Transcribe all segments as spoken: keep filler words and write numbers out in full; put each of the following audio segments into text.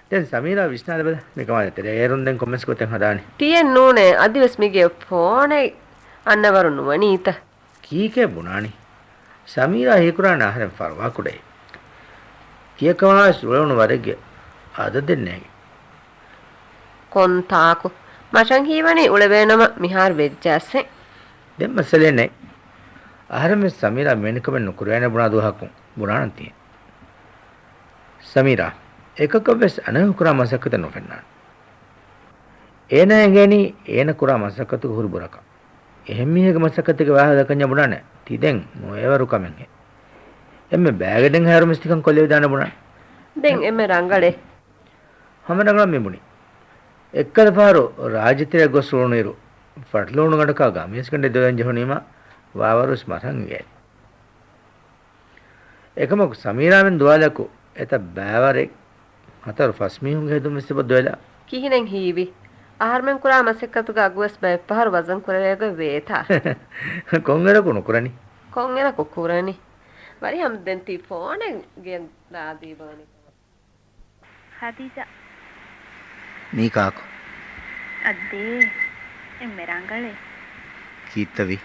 ދެން ސަމީރާ ވިސްނާލަބަލަ، މިކަމާ ދޭތެރޭ އޭރުން ދެން ކޮންމެސް ގޮތެއް ހަދާނީ. ތިއެއް ނޫނޭ، އަދިވެސް މީގެ ފޯނެއް އަންނަވަރު ނުވަނީތަ؟ ކީކޭ ބުނާނީ؟ ސަމީރާ ހީކުރާނެ އަހަރެން ފަރުވާކުޑައި. ތިޔަކަމާވެސް އުޅެވުނު ވަރެއްގެ އަދަދެއް ނޭނގެ. ކޮންތާކު؟ މަށަށް ހީވަނީ އުޅެވޭނަމަ މިހާރު ވެއްޖާސްހެން. ދެން މައްސަލައެއް ނެތް. އަހަރެންވެސް ސަމީރާ މީނަކަމެއް ނުކުރެވޭނެ ބުނާ ދުވަހަކުން ބުނާނަން ތިހެން. ސަމީރާ، އެކަކަށްވެސް އަނެކަކު ކުރާ މަސައްކަތެއް ނުފެންނާނެ. އޭނާ އެނގޭނީ އޭނަ ކުރާ މަސައްކަތުގަ ހުރި ބުރަކަށް. އެހެން މީހެއްގެ މަސައްކަތެއްގެ ވާހަކަ ދައްކަންޏާ ބުނާނެ ތި ދެން ނުއެވަރު ކަމެއްހޭ. އެންމެ ބައިގަޑިން ހައިރުމެސް ތިކަން ކޮށްލެވިދާނެ ބުނާނެ. ދެން އެންމެ ރަނގަޅޭ. ހަމަ ރަނގަޅަށް މި ބުނީ. އެއްކަލަ ފަހަރު ރާއްޖެތެރެއަށް ގޮސް އުޅުނުއިރު، ފަޓިލުވުނުގަނޑަކާ ގަމީސްގަނޑެއް ދެވެން ޖެހުނީމާ ވާވަރުވެސް މަށަށް އިނގޭނެ. އެކަމަކު ސަމީރާމެން ދުވާލަކު އެތައް ބައިވަރެއް ހަތަރު ފަސް މީހުންގެ ހެދުން ވެސް ތިބަ ދުވެލާ. ކިހިނެއް ހީވީ؟ އަހަރުމެން ކުރާ މަސައްކަތުގަ އަގުވެސް ބައެއްފަހަރު ވަޒަން ކުރެވޭގޮތް ވޭތާ؟ ކޮންއިރަކު ނުކުރަނީ؟ ކޮންއިރަކު ކުރަނީ؟ ވަރިހަމަ ދެން ތި ފޯނެއް ގެން ރާދީ ބޯނި. ޚަދީޖާ. މީ ކާކު؟ އައްދޭ، އެންމެ ރަނގަޅޭ. ކީއްތަ ވީ؟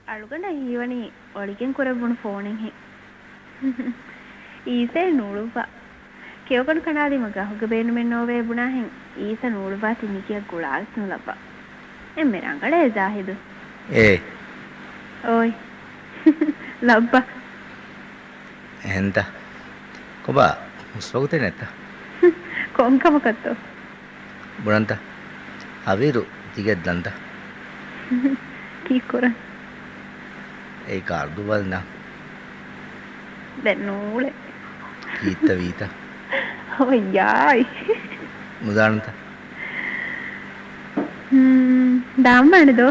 އަޅުގަނޑަށް ހީވަނީ އޮޅިގެން ކުރެއްވުނު ފޯނެއްހެން. އީސައެއް ނޫޅުއްވާ. ކެޔޮގަނޑު ކަނޑާލީމަ ގަހުގެ ބޭނުމެއް ނޯވޭ ބުނާހެން އީސަ ނޫޅުއްވާތީ މިކިޔާ ގުޅާވެސް ނުލައްވާ. އެންމެ ރަނގަޅޭ ޒާހިދު. އޭ. އޯއި. ލައްބަ. އެހެންތަ؟ ކޮބާ ހުސްވަގުތެއް ނެތްތަ؟ ކޮންކަމަކަށްތޯ؟ ބުނަންތަ؟ ހަވީރު ތިގެއަށް ދަންތަ؟ ކީއްކުރަން؟ އެއީ ކާރު ދުއްވާލަން ދާން. ދެން ނޫޅޭ. ކީއްތަ ވީތަ؟ އޮއްޔާއި. ނުދާނަންތަ؟ ހްމް، ދާންވާނެ ދޯ.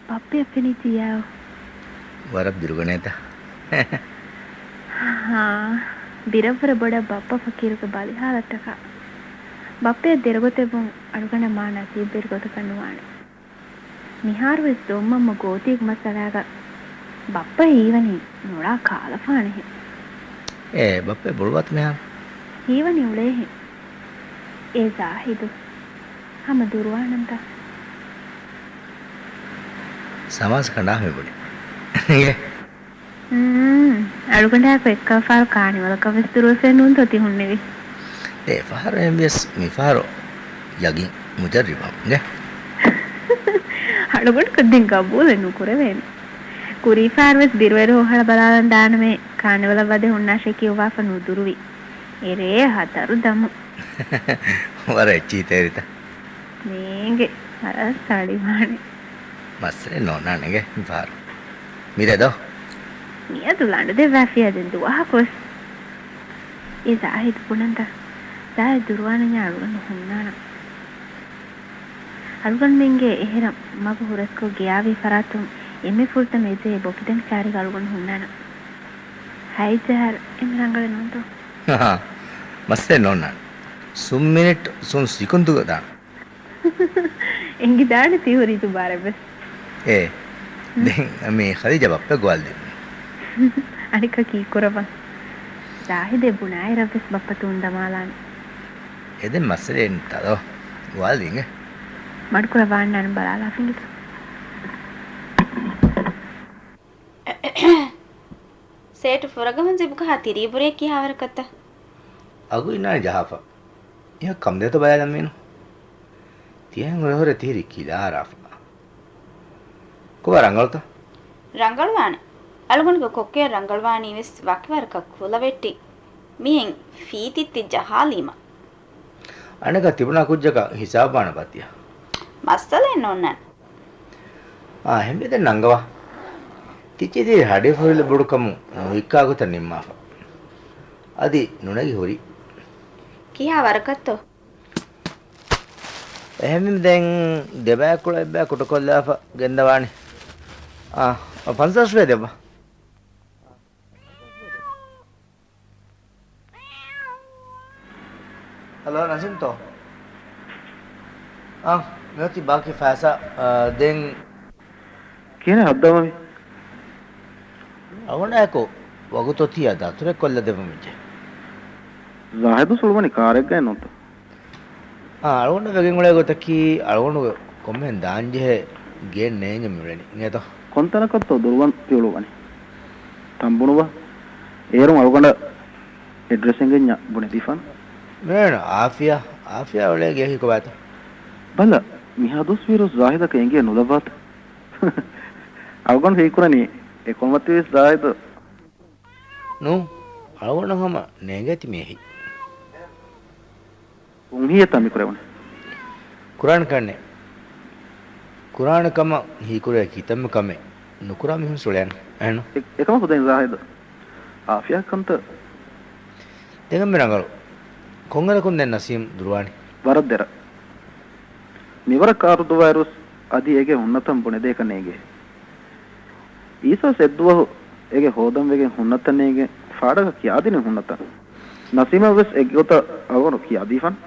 ބައްޕަޔަށް ފެނިއްޖެ ޔާ. ވަރަށް ބިރުގަނޭތަ؟ ހާ، ބިރަށްވުރެ ބޮޑަށް ބައްޕަ ފަޤީރުގެ ބަލި ހާލަތަކަށް. ބައްޕަޔަށް ދެރަގޮތެއްވުން އަޅުގަނޑަށް މާ ނަސީބުވެރި ގޮތަކަށް ނުވާނެ. މިހާރުވެސް ދޮންމަންމަ ގޯތީގެ މައްސަލާގަ ބައްޕަ ހީވަނީ ނުޅާ ކާލަފާނެހެން. އޭ، ބައްޕަ ބޮޅުވާތަ މިހާރު؟ ހީވަނީ އުޅޭހެން. އޭ ޒާހިދު، ހަމަ ދުރުވާނަންތަ؟ ސަމާސް ކަނޑާ މި ބުނި. އިނގޭ. އުން، އަޅުގަނޑާއެކު އެއްކަލަފާރު ކާނިވަލަކަށް ވެސް ދުރުވެފައެއް ނޫންތޯ ތި ހުންނެވި؟ އެ ފަހަރު އެހެންވިޔަސް މިފަހަރު ޔަގީން މުޖައްރިބު ހަމަ އިނގޭ. އަޅުގަނޑަކަށް ދެން ގަބޫލެއް ނުކުރެވޭނެ. ކުރީފަހަރު ވެސް ބިރުވެރި ހޮހަޅަ ބަލާލަން ދާނަމޭ ކާނިވަލަށް ވަދެ ހުންނާށޭ ކިޔުއްވާފަ ނުދުރުވި. އެރޭ ހަތަރު ދަމު. ވަރަށް އެއްޗިހިތޭރިތަ؟ ނޭނގެ. ވަރަށް ސަޅިވާނެ. މައްސަލައެއް ނޯންނާނެ އިނގޭ މިފަހަރު. މިރޭ ދޯ؟ މިއަދު ލަނޑު ދެއްވާފިޔާ ދެން ދުވަހަކުވެސް. އޭ ޒާހިދު ބުނަންތަ؟ ޒާހިދު ދުރުވާނަންޏާ އަޅުގަނޑު ހުންނާނަން. އަޅުގަނޑުމެންގެ އެހެރަ މަގު ހުރަސްކޮށް ގެޔާވީ ފަރާތުން އެންމެ ފުރަތަމަ އެދޭ ބޮކިދަނޑި ޗާރީގަ އަޅުގަނޑު ހުންނާނަން. ހައެއް ޖަހާއިރު އެންމެ ރަނގަޅެއް ނޫންތޯ؟ މައްސަލައެއް ނޯންނާނެ. ސުން މިނިޓް ސުން ސިކުންތުގަ ދާނަން. އެނގިދާނެ ތިހުރި ދުބާރެއްވެސް. އޭ. ދެން މި ޚަދީޖާ ބައްޕަ ގޮވާލް ދިން. އަނެއްކާ ކީއްކުރައްވަން؟ ޒާހިދޭ ބުނާއިރަށްވެސް ބައްޕަ ތޫން ދަމާލާނެ. އެ ދެން މައްސަލައެއް ނެތްތާ ދޯ. ގޮވާލް ދިން އޭ. މަޑުކުރައްވާންނާނެ ބަލާލާފިނގިތަ؟ ސޭޓު ފުރަގަހުން ޒިބުކަހާ ތިރީބުރިއަށް ކިހާވަރަކަށްތަ؟ އަގު އިންނާނެ ޖަހާފަ. އެހާ ކަމުދޭތޯ ބަލާލަން މީނު. ތިހެން ހުރެ ހުރެ ތިހިރި ކިލާ އަރާފަ. ކޮބާ ރަނގަޅުތަ؟ ރަނގަޅުވާނެ. އަޅުގަނޑުގެ ކޮއްކޮއަށް ރަނގަޅުވާނީވެސް ވަކިވަރަކަށް ކުލަވެއްޓި މިހެން ފީތިއްތި ޖަހާލީމަ. އަނެއްކާ ތިބުނާ ކުއްޖަކަށް ހިސާބުވާނެބާ ތިޔަ؟ މައްސަލައެއް ނޯންނާނެ. އާ، އެހެންވީ ދެން ނަންގަވާ. ތިއްޗެތި ހަޑި ފުރިލަ ބޮޑުކަމުން ނުވިއްކާ ގޮތަށް ނިންމާފަ. އަދި ނުނެގި ހުރި. ކިހާ ވަރަކަށްތޯ؟ އެހެންވީމަ ދެން ދެބައިކުޅަ އެއްބައި ކުޓަކޮށްލާފަ ގެންދަވާނެ. އާ، ފަންސާސް ރުފިޔާ ދެއްވާ. ހަލޯ، ނަސީމްތޯ؟ އާ، މިއޮތީ ބާކީ ފައިސާ، އާ، ދެން. ކިހިނެއް ހައްދަވަނީ؟ އަޅުގަނޑާއެކު ވަގުތު އޮތީ އަދި ދަތުރެއް ކޮށްލަދެއްވަން ވެއްޖެ. ޒާހިދު ސުޅުވަނީ ކާރެއްގައެއް ނޫންތަ؟ އާ، އަޅުގަނޑަށް ވެގެން އުޅޭ ގޮތަކީ އަޅުގަނޑުގެ ކޮންމެހެން ދާންޖެހޭ ގެއެއް ނޭނގެ މިއުޅެނީ. އިނގޭތޯ؟ ކޮންތަނަކަށްތޯ ދުރުވަން ތިއުޅުއްވަނީ؟ ތަން ބުނުވާ. އޭރުން އަޅުގަނޑަށް އެޑްރެސް އެނގެންޏާ ބުނެދީފާނަން. މޭނަ އާފިޔާ، އާފިޔާ އުޅޭ ގެއަކީ ކޮބާތަ؟ ބަލަ، މިހާ ދުވަސްވީރު ޒާހިދަކަށް އެނގިޔަ ނުލައްވާތަ؟ އަޅުގަނޑު ހީކުރަނީ އެ ކޮންމަތިވެސް ޒާހިދު. ނޫ، އަޅުގަނޑަށް ހަމަ ނޭނގޭތި މިއެހީ. ކޮން ހީއެއްތަ މިކުރެވުނީ؟ ކުރާނެ ކަންނޭ. ކުރާނެ ކަމަށް ހީކުރޭ ކިތަންމެ ކަމެއް ނުކުރާ މީހުން ސުޅޭނެ. އެހެންނު؟ އެ-، އެކަމަކު ދެން ޒާހިދު އާފިޔާގެ ކަންތައް. ދެން އެންމެ ރަނގަޅު. ކޮންއަދަކުން ދެން ނަސީމް ދުރުވާނީ؟ ވަރަށް ދެރަ. މިވަރަށް ކާރު ދުވާއިރުވެސް އަދި އޭގެ ހުންނަތަން ބުނެދޭކަށް ނޭނގޭ. އީސަސް އެއްދުވަހު އޭގެ ހޯދަން ވެގެން ހުންނަތަން ނޭނގެ ފާޑަކަށް ކިޔާދިނިން ހުންނަތަން. ނަސީމަށް ވެސް އެގޮތަށް އަޅުގަނޑު ކިޔާދީފަން.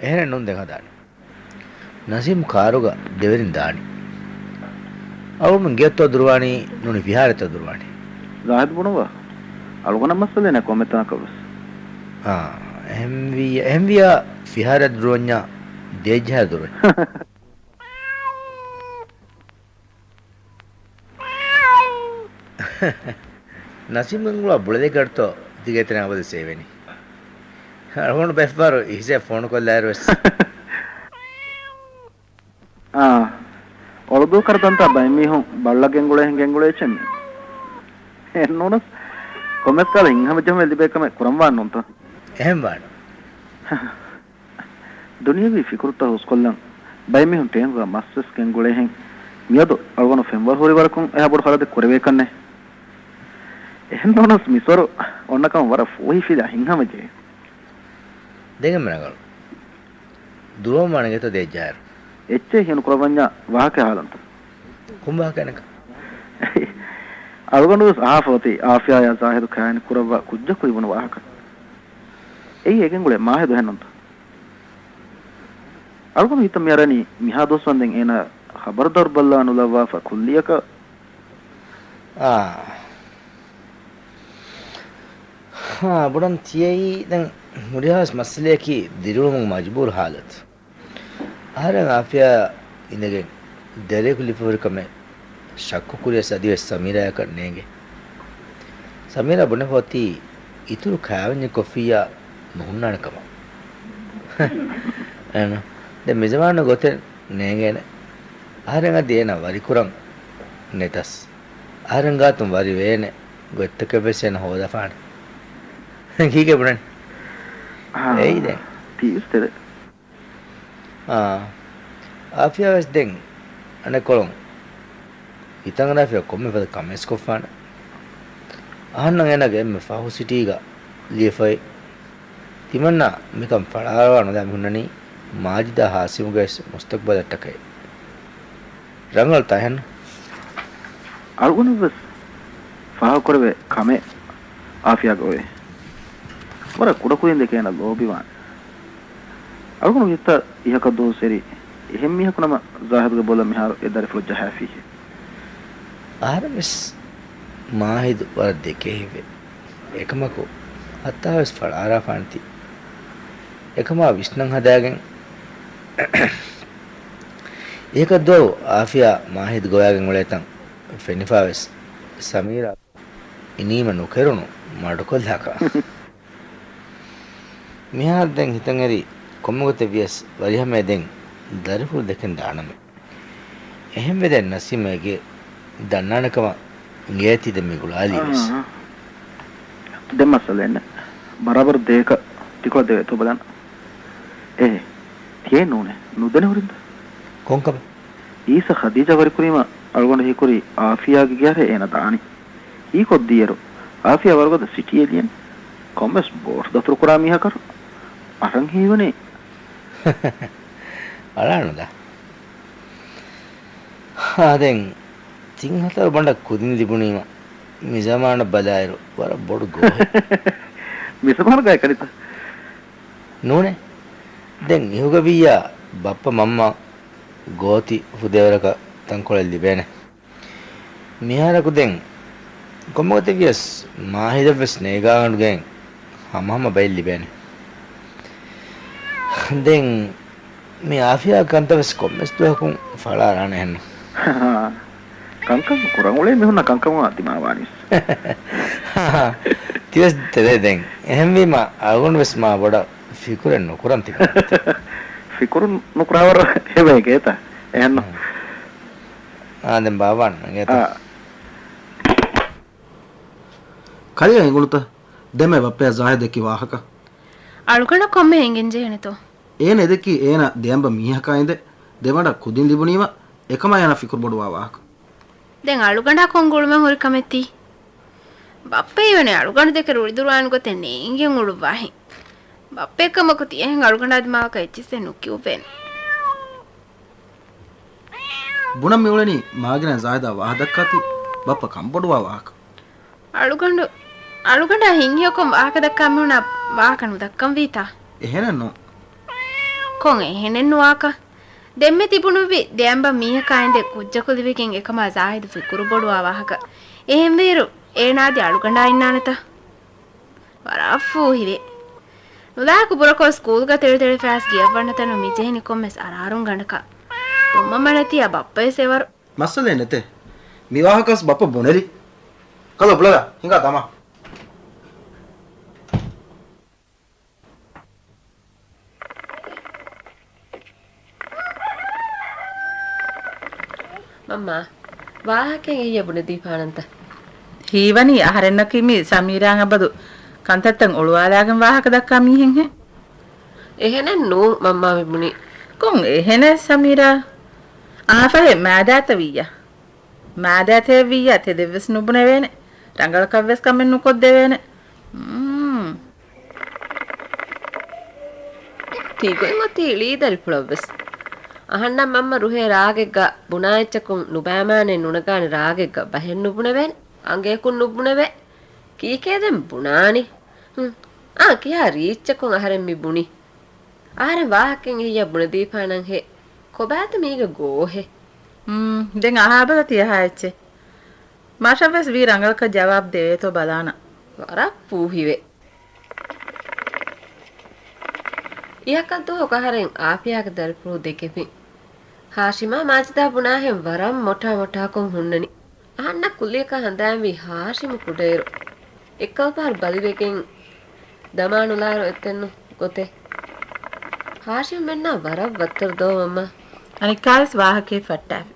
އެހެނެއް ނޫން ދެން ހަދާނެ. ނަސީމް ކާރުގަ ދެވެރިން ދާނީ. އަޅުގަނޑުމެން ގެއަށްތޯ ދުރުވާނީ، ނޫނީ ފިހާރައަށްތޯ ދުރުވާނީ؟ ޒާހިދު ބުނުއްވާ. އަޅުގަނޑަށް މައްސަލައެއް ނެތް ކޮންމެ ތަނަކަށް ވެސް. އާ، އެހެންވިއްޔާ، އެހެންވިއްޔާ ފިހާރައަށް ދުރުވަންޏާ ދޭއްޖަހާ ދުރުވޭ. ނަސީމް ގެންގުޅުވާ ބުޅަލެއްގަޑުތޯ ދިގޭތެރެއަށް އަބަދު ސޭވެނީ. އަޅުގަނޑު ބައެއްފަހަރު އިހްސާ ފޯނުކޮށްލާއިރުވެސް. އާ، އޮޅުދޫކަރަ ތަންތާ ބައެއް މީހުން ބައްޅަ ގެންގުޅޭހެން ގެންގުޅޭ އެއްޗެއް މީ. އެހެންނޫނަސް، ކޮންމެސް ކަހަލަ ހިތްހަމަޖެހުމެއް ލިބޭ ކަމެއް ކުރަންވާން ނޫންތަ؟ އެހެންވާނެ. ދުނިޔަވީ ފިކުރުތައް ހުސްކޮށްލަން ބައެއް މީހުން ޓޭންކުގަ މަސްވެސް ގެންގުޅޭހެން. މިއަދު އަޅުގަނޑު ފެންވަރު ހުރި ވަރަކުން އެހާ ބޮޑު ޚަރަދެއް ކުރެވޭކަށްނެއް. އެހެންނޫނަސް މިސޮރު އޮންނަކަމަށް ވަރަށް ފޫހިފިލާ ހިތްހަމަޖެހޭ. ދެން އެންމެ ރަނގަޅު. ދުރުވަން ވާނެ ގެތަ ދޭއްޖާއިރު. އެއްޗެއް ހީނުކުރައްވަންޏާ ވާހަކަ ހާލަންތަ؟ ކޮން ވާހަކައެއް ނަކަ؟ އަޅުގަނޑުވެސް އަހާފަ އޮތީ އާފިޔާޔާ ޒާހިދު ކާއިން ކުރައްވާ ކުއްޖަކު އިވުނު ވާހަކަ. އެއީ އެގެންގުޅޭ މާހިދު އެހެންނޫންތަ؟ އަޅުގަނޑު ހިތަށް މިއަރަނީ މިހާ ދުވަސްވަންދެން އޭނާ ޚަބަރު ދަރުބައްލާ ނުލައްވާފަ ކުއްލިއަކަށް. އާ. ހާ، ބުނަން ތިޔައީ ދެން ހުރިހާވެސް މައްސަލަޔަކީ ދިރިއުޅުމުގެ މަޖުބޫރު ހާލަތު. އަހަރެން އާފިޔާ އިނދެގެން ދަރިޔަކު ލިބިފަ ހުރި ކަމެއް ޝައްކު ކުރިޔަސް އަދިވެސް ސަމީރާޔަކަށް ނޭނގެ. ސަމީރާ ބުނެފަ އޮތީ އިތުރު ކާވެންޏެއް ކޮށްފިއްޔާ ނުހުންނާނެ ކަމަށް. އޭނަ ދެން މިޒަމާނު ގޮތެއް ނޭނގޭނެ. އަހަރެން އަދި އޭނަ ވަރިކުރަން ނެތަސް، އަހަރެން ގާތުން ވަރިވޭނެ ގޮތްތަކެއްވެސް އޭނަ ހޯދާފާނެ. ކީކޭ ބުނަނީ؟ އާ، އެއީ ދެން. ތީވެސް ތެރެ. އާ، އާފިޔާވެސް ދެން އަނެއްކޮޅުން ހިތަށް އަރާފިޔާ ކޮންމެ ފަދަ ކަމެއް ކޮށްފާނެ. އަހަންނަށް އޭނާގެ އެންމެ ފަހު ސިޓީގަ ލިޔެފައި. ތިމަންނާ މިކަން ފަޅާއަޅާ ނުލާ މި ހުންނަނީ މާޖިދާ ހާސިމުގެ ވެސް މުސްތަޤްބަލަށްޓަކައި. ރަނގަޅު ތަހެން. އަޅުގަނޑަށްވެސް ފާހަގަކުރެވޭ ކަމެއް އާފިޔާގެ އޮވޭ. ވަރަށް ކުޑަކުދިން ދެކެ އޭނަ ލޯބިވާނެ. އަޅުގަނޑު ހިތަށް އިހަކަށް ދުވަސް އެރި އެހެން މީހަކު ނަމަ ޒާހިދުގެ ބޮލަށް މިހާރު އެ ދަރިފުޅު ޖަހާފީހޭ. އަހަރެންވެސް މާހިދު ވަރަށް ދެކޭ ހިތްވޭ. އެކަމަކު ހައްތާވެސް ފަޅާރާފާނެތީ. އެކަމާ ވިސްނަން ހަދާގެން އިހަކަށް ދުވަހު އާފިޔާ މާހިދު ގޮވާގެން އުޅޭތަން ފެނިފާވެސް ސަމީރާ އިނީމަ ނުކެރުނު މަޑުކޮށްލާކަށް. މިހާރު ދެން ހިތަށް އެރީ ކޮންމެ ގޮތެއް ވިޔަސް ވަރިހަމަޔަށް ދެން ދަރިފުޅު ދެކެން ދާނަމޭ. އެހެންވެ ދެން ނަސީމް އޭގެ ދަންނާނެ ކަމަށް އިނގޭތީ ދެން މި ގުޅާލީ ވެސް. އާ. ދެން މައްސަލައެއް ނެތް. ބަރާބަރު ދޭކަށް ތިކޮޅަށް ދެވޭތޯ ބަލަން. އޭ، ތިޔައެއް ނޫނޭ. ނުދެނެ ހުރިންތަ؟ ކޮންކަމެއް؟ އީސަ ޚަދީޖާ ވަރިކުރީމަ އަޅުގަނޑު ހީކުރީ އާފިޔާގެ ގެއަށް އޭނަ ދާނީ. ހީކޮށްދިޔައިރު އާފިޔާ ވަރުގަދަ ސިޓީއެއް ލިޔަން. ކޮންމެސް ބޯޓު ދަތުރުކުރާ މީހަކަށް އަހަރެން ހީވަނީ. އަޅާނުދާ. ހާ، ދެން ތިން ހަތަރު ބަނޑަށް ކުދިން ލިބުނީމަ މިޒަމާނަށް ބަލާއިރު ވަރަށް ބޮޑު ގޯހެއް. މިޒަމާނުގައި ކަނިތަ؟ ނޫނޭ. ދެން އިހުގަވިއްޔާ ބައްޕަ މަންމަ ގޯތި ފުދޭވަރަކަށް ތަންކޮޅެއް ލިބޭނެ. މިހާރަކު ދެން ކޮންމެ ގޮތެއްވިޔަސް މާހިލަށްވެސް ނޭގާގަނޑުގެން ހަމަހަމަ ބައެއް ލިބޭނެ. ދެން މި އާފިޔާ ކަންތައްވެސް ކޮންމެސް ދުވަހަކުން ފަޅާ ރާނެ އެހެންނު. ކަންކަން ކުރަން އުޅޭ މީހުންނަށް ކަންކަމާ ދިމާވާނީ. ތިވެސް ދެދެ ދެން. އެހެންވީމަ އަޅުގަނޑުވެސް މާ ބޮޑަށް ފިކުރެއް ނުކުރަން ތި ކަންތައް. ފިކުރު ނުކުރާވަރު ހެވޭ ގޭތަ؟ އެހެންނު. އާ، ދެން ބާވާން ގޭތަ؟ އާ. ކަލޭ އެނގުނުތަ؟ ދެންމެ ބައްޕަޔާ ޒާހިދަކީ ވާހަކަ. އަޅުގަނޑަށް ކޮންމެ އެނގެން ޖެހެނެތޯ؟ އޭނަ އެދެއްކީ އޭނަ ދެއަނބަ މީހަކާ އިނދެ ދެވަނަ ކުދިން ލިބުނީމަ އެކަމާ އޭނަ ފިކުރު ބޮޑުވާ ވާހަކަ. ދެން އަޅުގަނޑާ ކޮން ގުޅުމެއް ހުރި ކަމެއް ތީ؟ ބައްޕަ އިވެނެ އަޅުގަނޑު ދެކެ ރުޅިދުރުވާން ގޮތެއް ނޭނގެން އުޅުއްވާހެން. ބައްޕަ އެކަމަކު ތިޔަހެން އަޅުގަނޑާ ދިމާވަކަށް އެއްޗިއްސެއް ނުކިޔުއްވޭނެ. ބުނަން މިއުޅެނީ މާގިނަ ޒާހިދާ ވާހަ ދައްކާތީ ބައްޕަ ކަންބޮޑުވާ ވާހަކަ. އަޅުގަނޑު، އަޅުގަނޑާ ހިތްހެޔޮކޮށް ވާހަކަ ދައްކާ މީހުނާ ވާހަކަ ނުދައްކަން ވީތާ؟ އެހެނެއް ނޫން. ކޮން އެހެނެއް ނުވާކަށް؟ ދެންމެ ތިބުނުއްވި ދެއަނބަ މީހަކާ އިނދެ ކުއްޖަކު ލިބިގެން އެކަމާ ޒާހިދު ފިކުރު ބޮޑުވާ ވާހަކަ. އެހެންވީއިރު އޭނާ އަދި އަޅުގަނޑާ އިންނާނެތަ؟ ވަރަށް ފޫހިވޭ. ނުލާކު ބުރަކޮށް ސްކޫލްގަ ތެޅިތެޅިފައިސް ގިޔައްވަންނަތަނު މިޖެހެނީ ކޮންމެސް އަރާރުން ގަނޑަކަށް. ކޮންމަ މަނަތިއާ ބައްޕަވެސް އެވަރު. މައްސަލައެއް ނެތޭ. މި ވާހަކަސް ބައްޕަ ބުނެލި. ކަލޯ ބުޅަލާ، ހިނގާ ދަމާ. މަންމާ، ވާހަކައެއް އެއްޔަ ބުނެދީފާނަންތަ؟ ހީވަނީ އަހަރެންނަކީ މި ސަމީރާއަށް އަބަދު ކަންތައްތައް އޮޅުވާލާގެން ވާހަކަ ދައްކާ މީހެއްހެން. އެހެނެއް ނޫން މަންމާ މި ބުނީ. ކޮން އެހެނެއް ސަމީރާ؟ އާފަހެ މާދާތަ ވިއްޔަ؟ މާދާތައެއް ވިއްޔަ ތެދެއްވެސް ނުބުނެވޭނެ. ރަނގަޅަކަށްވެސް ކަމެއް ނުކޮށްދެވޭނެ. މް. ތިގޮތް އޮތީ އިޅީ ދަރިފުޅަށްވެސް. އަހަންނަށް މަންމަ ރުހޭ ރާގެއްގަ ބުނާ އެއްޗަކުން ނުބައިމާނެ ނުނަގާނެ ރާގެއްގަ ބަހެއް ނުބުނެވޭނެ. އަނގަޔަކުން ނުބުނެވޭ. ކީކޭ ދެން ބުނާނީ؟ ހުން. އާ، ކިހާ ރީއްޗަކުން އަހަރެން މި ބުނީ؟ އަހަރެން ވާހަކައެއް އެއްޔަށް ބުނެދީފާނަން ހޭ. ކޮބާތަ މީގެ ގޯހެއް؟ މް، ދެން އަހާބަލަ ތި އަހާ އެއްޗެއް. މަށަށްވެސް ވީ ރަނގަޅަކަށް ޖަވާބު ދެވޭތޯ ބަލާނަން. ވަރަށް ފޫހިވޭ. އިހަކަށް ދުވަހު އަހަރެން އާފިޔާގެ ދަރިފުޅު ދެކެފިން. ހާޝިމާ މާޖިދާ ބުނާހެން ވަރަށް މޮޓާ މޮޓާކޮށް ހުންނަނީ. އަހަންނަށް ކުއްލިއަކަށް ހަނދާންވީ ހާޝިމު ކުޑައިރު. އެއްކަލަ ފަހަރު ބަލިވެގެން ދަމާ ނުލާއިރު އެއްތަންނު ގޮތެއް. ހާޝިމް މެންނާ ވަރަށް ވައްތަރު ދޯ މަންމާ. އަނެއްކާވެސް ވާހަކައެއް ފައްޓާފި.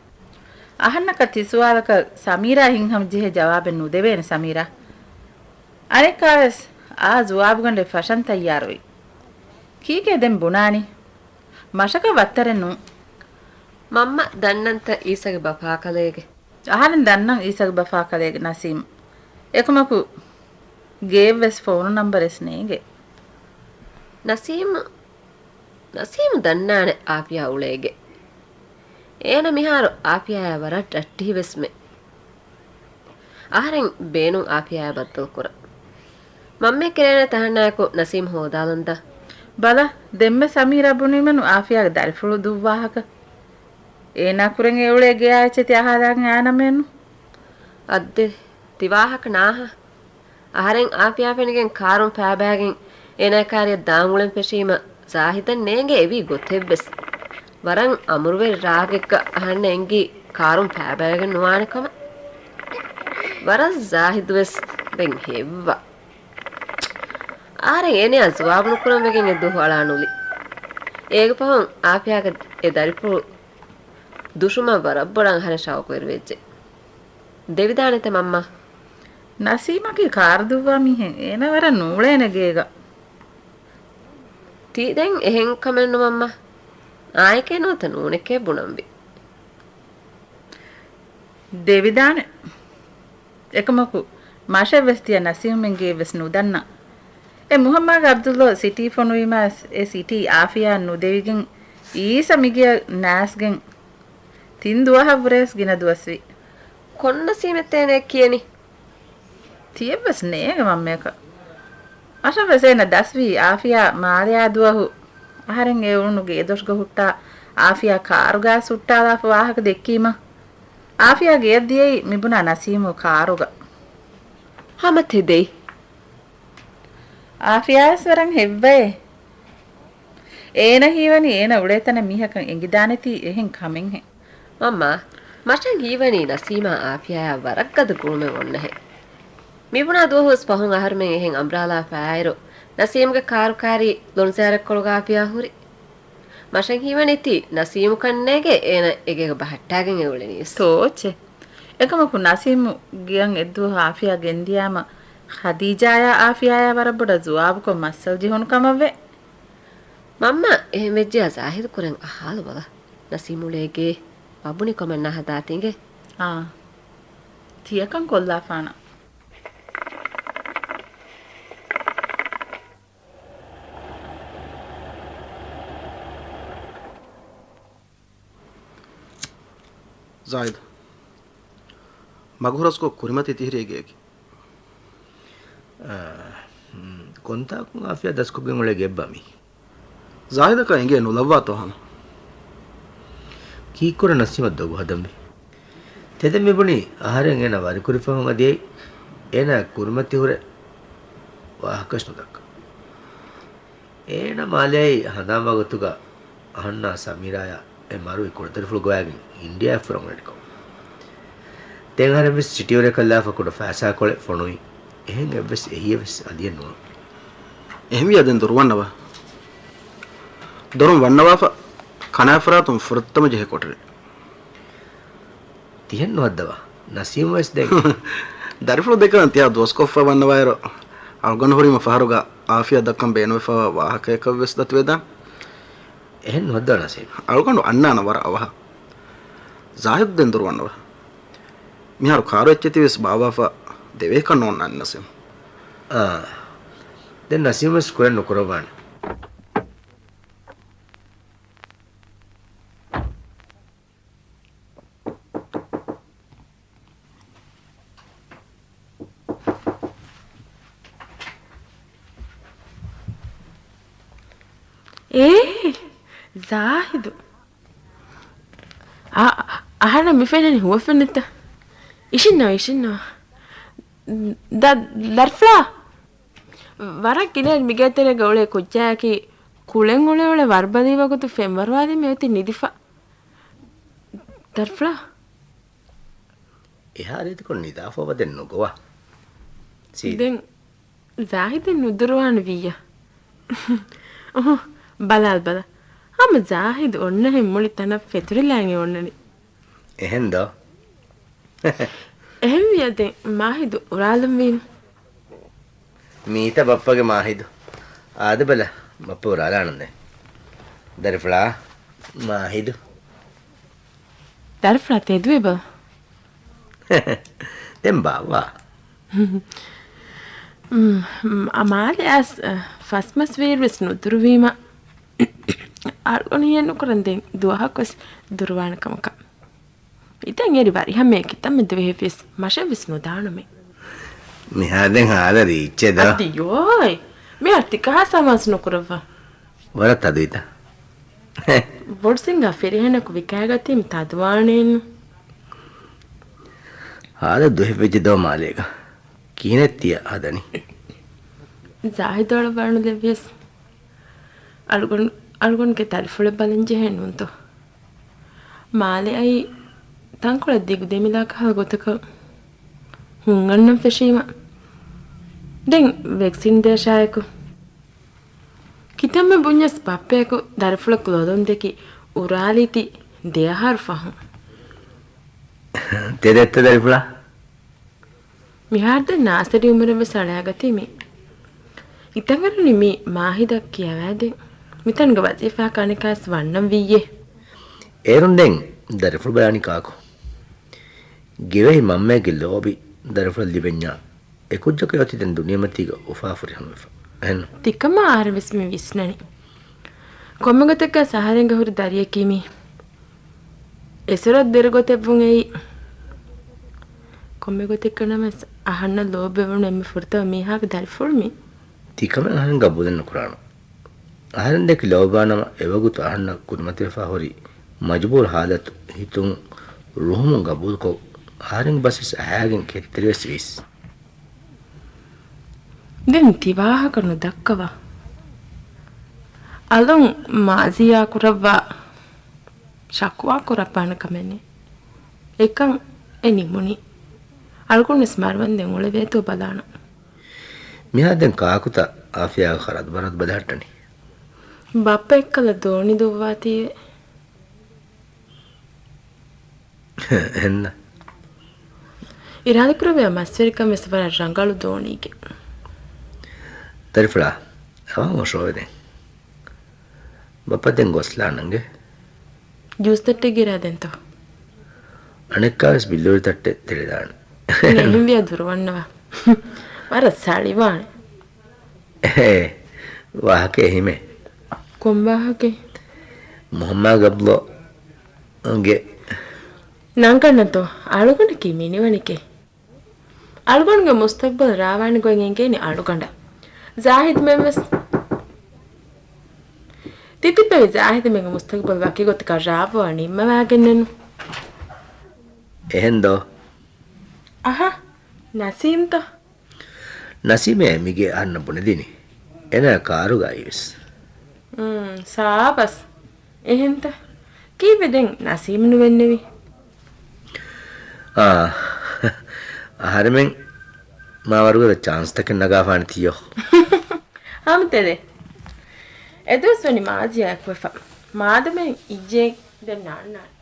އަހަންނަކަށް ތި ސުވާލަކަށް ސަމީރާ ހިތްހަމަޖެހޭ ޖަވާބެއް ނުދެވޭނެ ސަމީރާ. އަނެއްކާވެސް އާ ޖުވާބުގަނޑެއް ފަށަން ތައްޔާރުވި. ކީކޭ ދެން ބުނާނީ؟ މަށަކަށް ވައްތަރެއް ނޫން. މަންމަ ދަންނަންތަ އީސަގެ ބަފާކަލޭގެ؟ އަހަރެން ދަންނަން އީސަގެ ބަފާކަލޭގެ ނަސީމް. އެކަމަކު ގޭއެއްވެސް ފޯނު ނަންބަރެއް ނޭނގެ. ނަސީމް، ނަސީމް ދަންނާނެ އާފިޔާ އުޅޭގެ. އޭނަ މިހާރު އާފިޔާއާ ވަރަށް ރައްޓެހިވެސްމެ. އަހަރެން ބޭނުން އާފިޔާއާ ބައްދަލުކުރަން. މަންމަ ކެރޭނެ ތަހަންނާއެކު ނަސީމް ހޯދާލަންތަ؟ ބަލަ، ދެންމެ ސަމީރާ ބުނީމަނު އާފިޔާގެ ދަރިފުޅު ދުއްވާހަކަ. އޭނާ ކުރެން އެ އުޅޭ ގެޔާ އެއްޗެތި އަހާލާގެން އާނަމޭނު. އައްދެ، ތި ވާހަކަ ނާހަ. އަހަރެން އާފިޔާ ފެނިގެން ކާރުން ފައިބައިގެން އޭނާ ކާރިއަށް ދާން އުޅެން ފެށީމަ، ޒާހިދަށް ނޭނގެ އެވީ ގޮތެއްވެސް. ވަރަށް އަމުރުވެރި ރާގެއްގަ އަހަންނަށް އެނގި ކާރުން ފައިބައިގެން ނުވާނެ ކަމަށް. ވަރަށް ޒާހިދުވެސް ދެން ހެއްވާ. އަހަރެން އޭނަޔާ ޖުވާބު ނުކުރަން ވެގެން އެ ދުވަހު އަޅާ ނުލި. އޭގެ ފަހުން އާފިޔާގެ އެ ދަރިފުޅު ދުށުމަށް ވަރަށް ބޮޑަށް އަހަރެން ޝައުޤުވެރިވެއްޖެ. ދެވިދާނެތަ މަންމާ؟ ނަސީމަކީ ކާރު ދުއްވާ މީހެއް. އޭނަ ވަރަށް ނޫޅޭނެ ގޭގަ. ތީ ދެން އެހެން ކަމެއް ނު މަންމާ. އާނއެކޭ ނުވަތަ ނޫނެކޭ ބުނަންވީ. ދެވިދާނެ. އެކަމަކު، މަށެއްވެސް ތިޔަ ނަސީމުމެން ގެއެއްވެސް ނުދަންނަ. އެ މުހައްމާގެ އަބްދުއްލޯ ސިޓީ ފޮނުވީމަސް، އެ ސިޓީ އާފިޔާ ނުދެވިގެން، އީސަ މިގެއަށް ނާސްގެން ތިން ދުވަހަށްވުރެވެސް ގިނަ ދުވަސްވީ. ކޮން ނަސީމެއްތޭ އޭނަ ކިޔަނީ؟ ތިޔައްވެސް ނޭގެ މަންމަޔަކަށް. މަށަށްވެސް އޭނަ ދަސްވީ އާފިޔާ މާލެޔާ ދުވަހު. އަހަރެން އެ އުޅުނު ގޭދޮށްގަ ހުއްޓާ އާފިޔާ ކާރުގަ ހުއްޓާލާފަ ވާހަކަ ދެއްކީމަ. އާފިޔާ ގެޔަށް ދިޔައީ މިބުނާ ނަސީމު ކާރުގަ. ހަމަ ތެދެއް. އާފިޔާވެސް ވަރަށް ހެއްވައޭ. އޭނަ ހީވަނީ އޭނަ އުޅޭ ތަނަށް މީހަކަށް އެނގިދާނެތީ އެހެން ކަމެއްހެން. މަންމާ، މަށަށް ހީވަނީ ނަސީމާ އާފިޔާއާ ވަރަށް ގަދަ ގުޅުމެއް އޮންނަހެން. މިބުނާ ދުވަހުވެސް ފަހުން އަހަރުމެން އެހެން އަނބްރާލާ ފައިއިރު، ނަސީމްގެ ކާރު ކާރީ ލޮނު ޒިޔާރަތްކޮޅުގަ އާފިޔާ ހުރި. މަށަށް ހީވަނީތީ ނަސީމު ކަންނޭގެ އޭނަ އެގޭގަ ބަހައްޓާގެން އެ އުޅެނީވެސް. ތޯއްޗެއް. އެކަމަކު ނަސީމު ގެއަށް އެއްދުވަހު އާފިޔާ ގެންދިޔާމަ، ޚަދީޖާޔާ އާފިޔާޔާ ވަރަށް ބޮޑަށް ޒުވާބުކޮށް މައްސަލަ ޖެހުނު ކަމަށްވޭ. މަންމާ، އެހެން ވެއްޖެޔާ ޒާހިދު ކުރެން އަހާލުބަލަ. ނަސީމު އުޅޭ ގޭ ވަބުނި ކަމަށް ނަހަދާތި އިނގޭ. އާ. ތިޔަކަން ކޮށްލާފާނަ. ޒާހިދު، މަގު ހުރަސްކޮށް ކުރިމަތީ ތިހިރީގޭގެ. އާ، ކޮންތާކުން އާފިޔާ ދަސްކޮށްގެން އުޅޭ ގެއްބާ މީ؟ ޒާހިދަކަށް އެނގޭ ނުލައްވާތޯ ހަމަ. ކީއްކުރެ ނަސީމަށް ދޮގު ހަދަންވީ؟ ތެދެއް މިބުނީ އަހަރެން އޭނަ ވަރިކުރިފަހުން އަދި އޭނަ ކުރިމަތި ހުރެ ވާހަކައެއް ނުދައްކަ. އޭނަ މާލެއާއި ހަނދާންވާ ގޮތުގަ އަހަންނާ ސަމީރާޔާ އެ މަރުވި ކުޑަދަރިފުޅު ގޮވައިގެން އިންޑިޔާއަށް ފުރަން އެޑިކޮށް. ދެން އަހަރެން ވެސް ސިޓީވަރަކަށް ލާފަ ކުޑަ ފައިސާކޮޅެއް ފޮނުވި. އެހެން އެއްވެސް އެހީއެއް ވެސް އަދިއެއް ނޫން. އެހެންވިޔާ ދެން ދޮރު ވަންނަވާ. ދޮރުން ވަންނަވާފަ ކަނާތް ފަރާތުން ފުރަތަމަ ޖެހޭ ކޮޓަރި. ތިހެން ނުހައްދަވާ. ނަސީމު ވެސް ދެން. ދަރިފުޅު ދެކަން ތިޔާ ދުވަސްކޮށްފަ ވަންނަވާއިރު، އަޅުގަނޑު ހުރީމަ ފަހަރުގަ އާފިޔާ ދައްކަން ބޭނުންވެފަވާ ވާހަކަޔަކަށް ވެސް ދަތުވެދާނެ. އެހެން ނުހައްދަވާ ނަސީމް. އަޅުގަނޑު އަންނާނަ ވަރަށް އަވަހަށް. ޒާހިދު ދެން ދޮރު ވަންނަވާ. މިހާރު ކާރު އެއްޗެތި ވެސް ބާއްވާފަ ދެވޭކަށް ނޯންނާނެ ނަސީމް. އާ. ދެން ނަސީމް ވެސް ކުރެއް ނުކުރައްވާނެ. އޭ، ޒާހިދު. އަ، އަހަންނަށް މި ފެންނަނީ ހުވަފެންނެއްތަ؟ އިށިންނަވާ، އިށިންނަވާ. ދަ، ދަރިފުޅާ. ވަރަށް ގިނައިރު މިގޭތެރޭގަ އުޅޭ ކުއްޖާއަކީ ކުޅެން އުޅެ އުޅެ ވަރުބަލި ވަގުތު ފެންވަރުވާލީމަ އޮތީ ނިދިފަ. ދަރިފުޅާ. އެހާ ރީތިކޮށް ނިދާފަ ވަދެ ނުގޮވާ. ސީދާ. ދެން ޒާހިދެއް ނުދުރުވާނެ ވިއްޔަ. އޮހޮ، ބަލާލަބަލަ. ހަމަ ޒާހިދު އޮންނަހެން މުޅި ތަނަށް ފެތުރިލާން އެ އޮންނަނީ. އެހެންދޯ؟ އެހެންވިއްޔަ ދެން މާހިދު އުރާލަންވީނު. މީތަ ބައްޕަގެ މާހިދު. އާދެ ބަލަ، ބައްޕަ އުރާލާނަން ދެން. ދަރިފުޅާ، މާހިދު. ދަރިފުޅާ ތެދުވޭ ބަލަ. ދެން ބާއްވާ. މް، މް، މާލެ އައިސް، އަ، ފަސް މަސް ވީއިރު ވެސް ނުދުރުވީމަ، އަޅުގަނޑު ހިޔެއް ނުކުރަން ދެން ދުވަހަކު ވެސް ދުރުވާނެ ކަމަކަށް. އިތަން އެރި ވަރިހަމަޔަކީ ތަންމެ ދުވަހެއްވިޔަސް މަށަށްވެސް ނުދާނަމޭ. މިހާރު ދެން ހާދަ ރީއްޗެއް ދޯ؟ އަދި ޔޯއޭ! މިހާރު ތިކަހާ ސަމާސް ނުކުރައްވާ. ވަރަށް ތަދުވިތަ؟ ބޮޑު ސިންގާ ފިރިހެނަކު ވިކާގަތީ މި ތަދުވާނެއެއްނު. ހާދަ ދުވަހެއްވެއްޖެ ދޯ މާލޭގަ؟ ކިހިނެއް ތިޔަ ހަދަނީ؟ ޒާހިދު އަޅައްވާނުލެއްވިޔަސް. އަޅުގަނޑު، އަޅުގަނޑުގެ ދަރިފުޅެއް ބަލަންޖެހޭ ނޫންތޯ؟ މާލެ އައީ ތަންކޮޅެއް ދިގު ދެމިލާ ކަހަލަ ގޮތަކަށް ހުން އަންނަން ފެށީމަ. ދެން ވެކްސިން ދޭށާއެކު. ކިތަންމެ ބުންޏަސް ބައްޕައަކު ދަރިފުޅަކު ލޮލުން ދެކި އުރާލީތީ ދެއަހަރު ފަހުން. ތެދެއްތަ ދަރިފުޅާ؟ މިހާރު ދެން ނާސަރީ އުމުރެއް ވެސް އަޅާގަތީ މި. އިތަން އަރުނީ މީ މާހިދަށް ކިޔަވައި ދެން. މިތަނުގެ ވަޒީފާއަކަށް އަނެކާވެސް ވަންނަން ވިއްޔޭ. އޭރުން ދެން ދަރިފުޅު ބަލާނީ ކާކު؟ ގިވެހި މަންމައެއްގެ ލޯބި ދަރިފުޅަށް ލިބެންޏާ އެކުއްޖަކު އެއޮތީ ދެން ދުނިޔެމަތީގަ އުފާ ފުރިހަމަވެފަ. އެހެންނު؟ ތިކަމާ އަހަރެން ވެސް މި ވިސްނަނީ. ކޮންމެ ގޮތެއްގަ އަހަރެންގެ ހުރި ދަރިޔަކީ މީ. އެސޮރަށް ދެރަ ގޮތެއްވުން އެއީ. ކޮންމެ ގޮތެއްގަ ނަމަވެސް އަހަންނަށް ލޯބިވެވުނު އެންމެ ފުރަތަމަ މީހާގެ ދަރިފުޅު މީ. ތިކަމެއް އަހަރެން ގަބޫލެއް ނުކުރާނަން. އަހަރެން ދެކި ލޯބިވާނަމަ އެވަގުތު އަހަންނަށް ކުރިމަތިވެފަ ހުރި މަޖުބޫރު ހާލަތު ހިތުން ރުހުމުން ގަބޫލުކޮށް، އަހަރެންގެ ބަސްވެސް އަހައިގެން ކެތްތެރިވެސް ވީސް. ދެން ތި ވާހަކަ ނުދައްކަވާ. އަލުން މާޒިޔާ ކުރައްވާ ޝަކުވާ ކުރައްވާނެ ކަމެއް ނެތް. އެކަން އެ ނިމުނީ. އަޅުގަނޑުވެސް މަރުވަންދެން އުޅެވޭތޯ ބަލާނަން. މިހާ ދެން ކާކުތަ އާފިޔާގެ ޚަރަދު ބަރަދު ބަލަހައްޓަނީ؟ ބައްޕަ އެއްކަލަ ދޯނި ދުއްވާތީވެ. އެހެންނަ؟ އިރާދަކުރެއްވިޔާ މަސްވެރިކަން ވެސް ވަރަށް ރަނގަޅު ދޯނީގެ. ދަރިފުޅާ، އަވަހަށް އޮށޯވެ ދެން. ބައްޕަ ދެން ގޮސްލާނަންގެ. ޖޫސް ތައްޓެއް ގިރާދެންތޯ؟ އަނެއްކާވެސް ބިއްލޫރި ތައްޓެއް ތެޅިދާނެ. އެހެންވިޔާ ދުރުވަންނަވާ. ވަރަށް ސަޅިވާނެ. އެހޭ، ވާހަކަ އެހީމޭ. ކޮން ވާހަކައެއް؟ މުހައްމާ ގަބްލޯގެ. ނަންގަންނަތޯ، އަޅުގަނޑަކީ މިނިވަނިކޭ. އަޅުގަނޑުގެ މުސްތަގްބަލް ރާވާނެ ގޮތް އެނގޭނެ އަޅުގަނޑަށް. ޒާހިދުމެން ވެސް. ތިތިބެވި ޒާހިދުމެންގެ މުސްތަގްބަލް ވަކި ގޮތަކަށް ރާވާ ނިންމަވާގެންނެއްނު. އެހެންދޯ؟ އަހަ، ނަސީމްތަ؟ ނަސީމޭ މިގޭ އަހަންނަށް ބުނެދިނީ. އޭނާ ކާރުގައިވެސް. އުން، ސާބަސް. އެހެންތަ؟ ކީއްވެ ދެން ނަސީމް ނުވެންނެވީ؟ އާ، އަހަރެމެން މާ ވަރުގަދަ ޗާންސްތަކެއް ނަގާފާނެ ތިޔޯ. ހަމަތެދެ. އެދުވަސް ވަނީ މާޒިޔާ އެކުވެފަ. މާދަމެން އިއްޔެ ދެން ނާންނާނެ.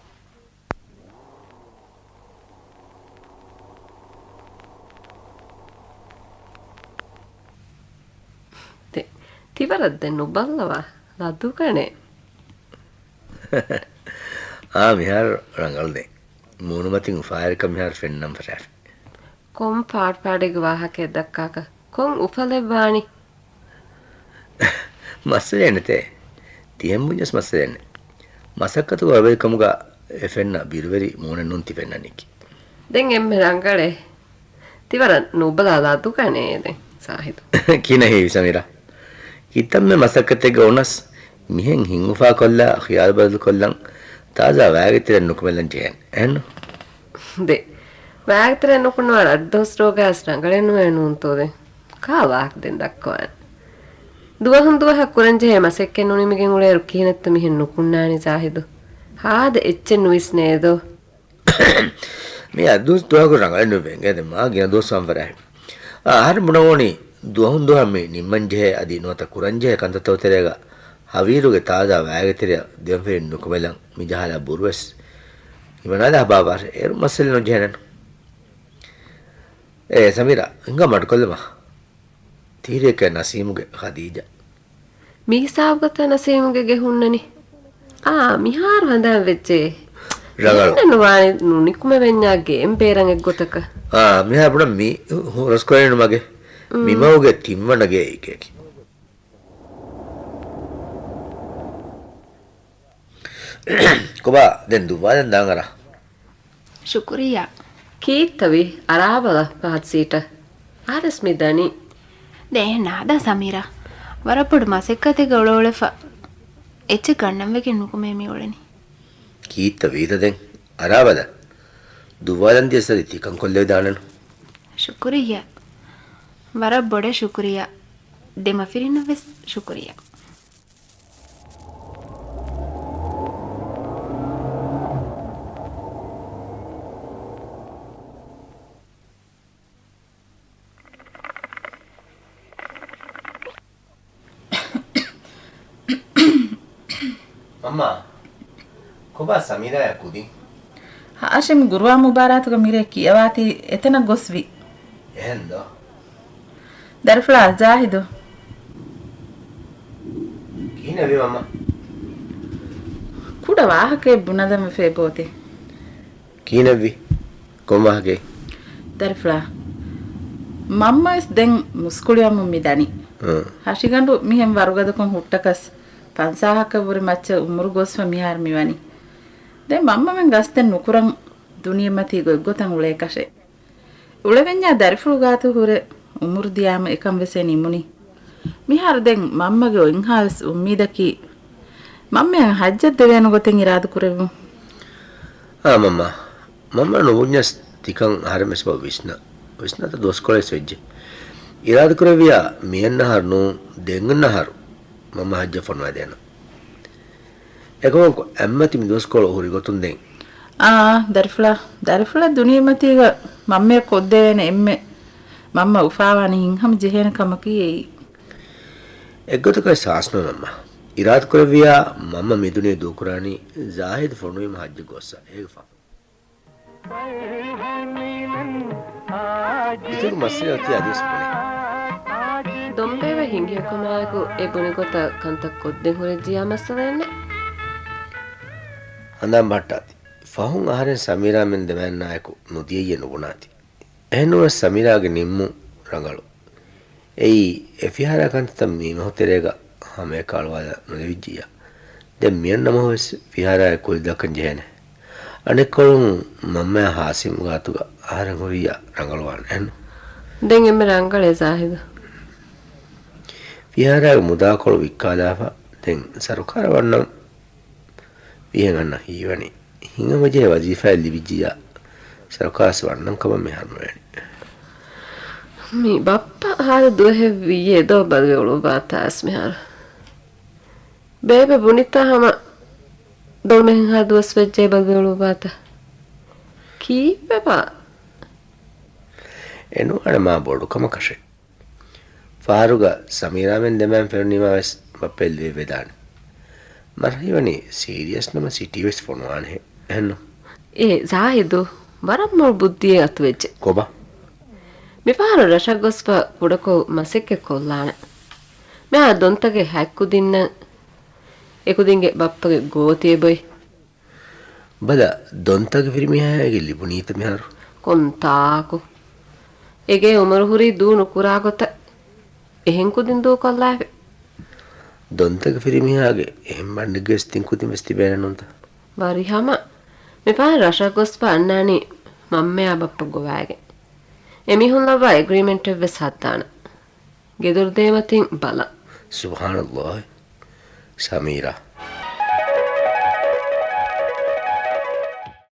ތި، ތިވަރަށް ދެން ނުބައްލަވާ، ލަދުގަނޭ. އާ، މިހާރު ރަނގަޅު ދެން. މޫނުމަތިން އުފާވެރިކަން މިހާރު ފެންނަން ފަށާފި. ކޮން ފާޑުފާޑެއްގެ ވާހަކައެއް ދައްކާކަށް؟ ކޮން އުފަލެއް ވާނީ؟ މައްސަލައެއް ނެތޭ. ތިހެން ބުންޏަސް މައްސަލައެއް ނެތް. މަސައްކަތުގެ ވަރުބެލިކަމުގަ އެ ފެންނަ ބިރުވެރި މޫނެއް ނޫން ތި ފެންނަނީކީ. ދެން އެންމެ ރަނގަޅޭ. ތިވަރަށް ނުބަލާ ލަދުގަނޭ ދެން ސާހިދު. ކިހިނެއް ހީވީ ސަމީރާ؟ ކިތަންމެ މަސައްކަތެއްގަ ވުނަސް މިހެން ހިތްއުފާކޮށްލާ ޚިޔާލު ބަދަލުކޮށްލަން ތާޒާ ވައިގެ ތެރެއަށް ނުކުމެލަން ޖެހޭނެ. އެހެންނު؟ ދެ. ވައިގެ ތެރެއަށް ނުކުންނަވާ އަށް ދުވަސް ރޯގަޔަސް ރަނގަޅެއް ނުވޭ ނޫންތޯ ދެން؟ ކާ ވާހަކަ ދެން ދައްކަވާނެ؟ ދުވަހުން ދުވަހަށް ކުރަންޖެހޭ މަސައްކަތް ނުނިމިގެން އުޅޭއިރު ކިހިނެއްތަ މިހެން ނުކުންނާނީ ޒާހިދު؟ ހާދަ އެއްޗެއް ނުވިސްނޭދޯ؟ މި އަށް ދުވަސް ދުވަހަކު ރަނގަޅެއް ނުވެ އެނގޭ ދެން މާ ގިނަ ދުވަސް ވަންފަރާހެ. އަހަރެން ބުނަވޯނީ ދުވަހުން ދުވަހަށް މި ނިންމަންޖެހޭ އަދި ނުވަތަ ކުރަންޖެހޭ ކަންތައްތައް ތެރޭގަ ހަވީރުގެ ތާޒާ ވައިގެ ތެރެއަށް ދެވަންފަރީން ނުކުމެލަން މި ޖަހާލާ ބުރުވެސް ހިމަނާލާ ހަބާވާށޭ. އޭރު މައްސަލަ ނުޖެހޭނެން. އޭ ސަމީރާ، ހިނގާ މަޑުކޮށްލަމާ. ތީރިއެކޭ ނަސީމުގެ ޚަދީޖާ. މި ހިސާބުގަތާ ނަސީމުގެ ގެ ހުންނަނީ؟ އާ، މިހާރު ހަނދާން ވެއްޖެ. ރަނގަޅު. އެހެންނެއް ނުވާނެ، ނުނިކުމެވެންޏާ ގެއިން ބޭރަށް އެއްގޮތަކަށް. އާ، މިހާރު ބުނަން މި ހުރަސްކޮޅެއް ނުމަގެ. މި މަގުގެ ތިންވަނަ ގެ އެކޭކި. ކޮބާ، ދެން ދުއްވާލަން ދާން އަރާ. ޝުކުރިއްޔާ. ކީއްތަވީ؟ އަރާބަލަ ފަހަތް ސީޓަށް. އާރެސް މި ދަނީ. ދޭ ނާދާ ސަމީރާ. ވަރަށް ބޮޑު މަސައްކަތެއްގަ އުޅެއުޅެފަ އެއްޗެއް ގަންނަންވެގެން ނުކުމޭ މި އުޅެނީ. ކީއްތަވީތަ ދެން؟ އަރާބަލަ. ދުއްވާލަން ދިޔަސް އަދި ތިކަން ކޮށްލެވިދާނެނު. ޝުކުރިއްޔާ. ވަރަށް ބޮޑަށް ޝުކުރިއްޔާ. ދެމަފިރިންނަށް ވެސް ޝުކުރިއްޔާ. މަންމާ، ކޮބާ ސަމީރާއާ ކުދިން؟ ހާޝިމް ގުރުއާން މުބާރާތުގަ މިރޭ ކިޔަވާތީ އެތަނަށް ގޮސްވި. އެހެންދޯ؟ ދަރިފުޅާ ޒާހިދު. ކިހިނެއްވީ މަންމާ؟ ކުޑަ ވާހަކައެއް ބުނަލަން ވެފައި ބޯތި. ކިހިނެއްވީ؟ ކޮން ވާހަކައެއް؟ ދަރިފުޅާ، މަންމަވެސް ދެން މުސްކުޅިވަމުން މި ދަނީ. އަ. ހަށިގަނޑު މިހެން ވަރުގަދަކޮށް ހުއްޓަކަސް، ފަންސާހަކަށްވުރެ މައްޗަށް އުމުރު ގޮސްފަ މިހާރު މިވަނީ. ދެން މަންމަމެން ގަސްތެއް ނުކުރަން ދުނިޔެމަތީ ގޮތްގޮތަށް އުޅޭކަށެއް. އުޅެވެންޏާ ދަރިފުޅު ގާތު ހުރެ އުމުރު ދިޔާމަ އެކަން ވެސް ނިމުނީ. މިހާރު ދެން މަންމަގެ އޮތްހާވެސް އުއްމީދަކީ، މަންމައަށް ހައްޖަށް ދެވޭނެ ގޮތެއް އިރާދަ ކުރެއްވުން. އާ މަންމާ، މަންމަ ނުބުންޏަސް ތިކަން އަހަރެން ވެސް ބަ ވިސްނަ، ވިސްނާތަ ދުވަސްކޮޅެއް ވެއްޖެ. އިރާދަކުރެއްވިޔާ މިއަންނަ އަހަރު ނޫން، ދެން އަންނަ އަހަރު މަންމަ ހައްޖަށް ފޮނުވައިދޭނަން. އެކަމަކު އަތްމަތި މި ދުވަސްކޮޅު ހުރި ގޮތުން ދެން. އާ، ދަރިފުޅާ، ދަރިފުޅާ ދުނިޔެމަތީގަ މަންމަޔަށް ކޮށްދެވޭނެ އެންމެ މަންމަ އުފާވާނެ ހިތްހަމަ ޖެހޭނެ ކަމަކީ އެއީ. އެއްގޮތަކަށް ސާސްނުވެ މަންމަ. އިރާދަކުރެއްވިޔާ މަންމަ މިދުނިޔެ ދޫކުރާނީ ޒާހިދު ފޮނުވީމަ ހައްޖަށް ގޮއްސަ. އޭގެ ފަހުން. އިތުރު މައްސަލައަކީ އަދިވެސް ބުނޭ. ދޮންބެއަށް ހިނގި ހުކުމާއެކު އެ ބުނި ގޮތަށް ކަންތައް ކޮށްދޭން ހުރެއްޖިޔާ މައްސަލައެއްނެއް. ހަނދާން ބަހައްޓާތި. ފަހުން އަހަރެން ސަމީރާމެން ދެމައިންނާއެކު ނުދިޔައީ ނުބުނާތި. އެހެންނުވެސް ސަމީރާގެ ނިންމުން ރަނގަޅު. އެއީ އެ ފިހާރާ ކަންތައްތައް މީ މަހު ތެރޭގަ ހަމައެކަށް އަޅުވާލަ ނުލެވިއްޖިއްޔާ. ދެން މިއަންނަ މަހުވެސް ފިހާރާއެއް ކުލިދައްކަން ޖެހޭނެ. އަނެއްކޮޅުން މަންމަޔާ ހާސިމް ގާތުގަ އަހަރެން ހުރިއްޔާ ރަނގަޅުވާނެ އެހެންނު؟ ދެން އެންމެ ރަނގަޅޭ ޒާހިދު. ފިހާރާގެ މުދާކޮޅު ވިއްކާލާފަ ދެން ސަރުކާރަށް ވަންނަން ވީހެން އަންނަ ހީވަނީ. ހިނގަމަޖެހޭ ވަޒީފާއެއް ލިބިއްޖިއްޔާ ސަރުކާރަށް ވަންނަން ކަމަށް މިހާރު ނުވޭނެ. މި ބައްޕަ ހާދަ ދުވަހެއް ވިއްޔޭ ދޯ ބަލިވެ އުޅުއްވާތާ އަސް މިހާރު. ބޭބެ ބުނިތާ ހަމަ ދޮޅުމެހެންހާ ދުވަސް ވެއްޖެ ބަލިވެ އުޅުއްވާތާ. ކީއްވެބާ؟ އެނުވާނެ މާ ބޮޑު ކަމަކަށެއް. ފަހަރުގަ ސަމީރާމެން ދެމައިން ފެނުނީމާވެސް ބައްޕަ އެއްލެވި ވެދާނެ. މަރަހިވަނީ ސީރިއަސް ނަމަ ސިޓީވެސް ފޮނުވާނެހެ. އެހެންނު؟ އޭ ޒާހިދު، ވަރަށް މޮޅު ބުއްދިއެއް އަތުވެއްޖެ. ކޮބާ؟ މިފަހަރު ރަށަށް ގޮސްފަ ކުޑަކޮށް މަސައްކަތް ކޮށްލާނެ. މިހާ ދޮންތަގެއް ހަތް ކުދިންނަށް އެކުދިންގެ ބައްޕަގެ ގޯތި އެބޮތް. ބަލަ، ދޮންތަގެ ފިރިމީހާއެއްގެ ލިބުނީތަ މިހާރު؟ ކޮންތާކު؟ އޭގެ އުމުރު ހުރީ ދޫ ނުކުރާ ގޮތަށް އެހެން ކުދިން ދޫކޮށްލާފި. ދޮންތަގެ ފިރިމީހާގެ އެހެން ބަނޑެއްގެ ވެސް ތިން ކުދިން ވެސް ތިބޭނެ ނޫންތަ؟ ވަރިހަމަ. މިފަހަރު ރަށަށް ގޮސްފަ އަންނާނީ މަންމަޔާ ބައްޕަ ގޮވާގެން. އެމީހުން ލައްވާ އެގްރީމެންޓެއް ވެސް ހައްދާނަން. ގެދޮރު ދޭމަތިން ބަލަން. ސުބްޙާނައްލާހް. ސަމީރާ،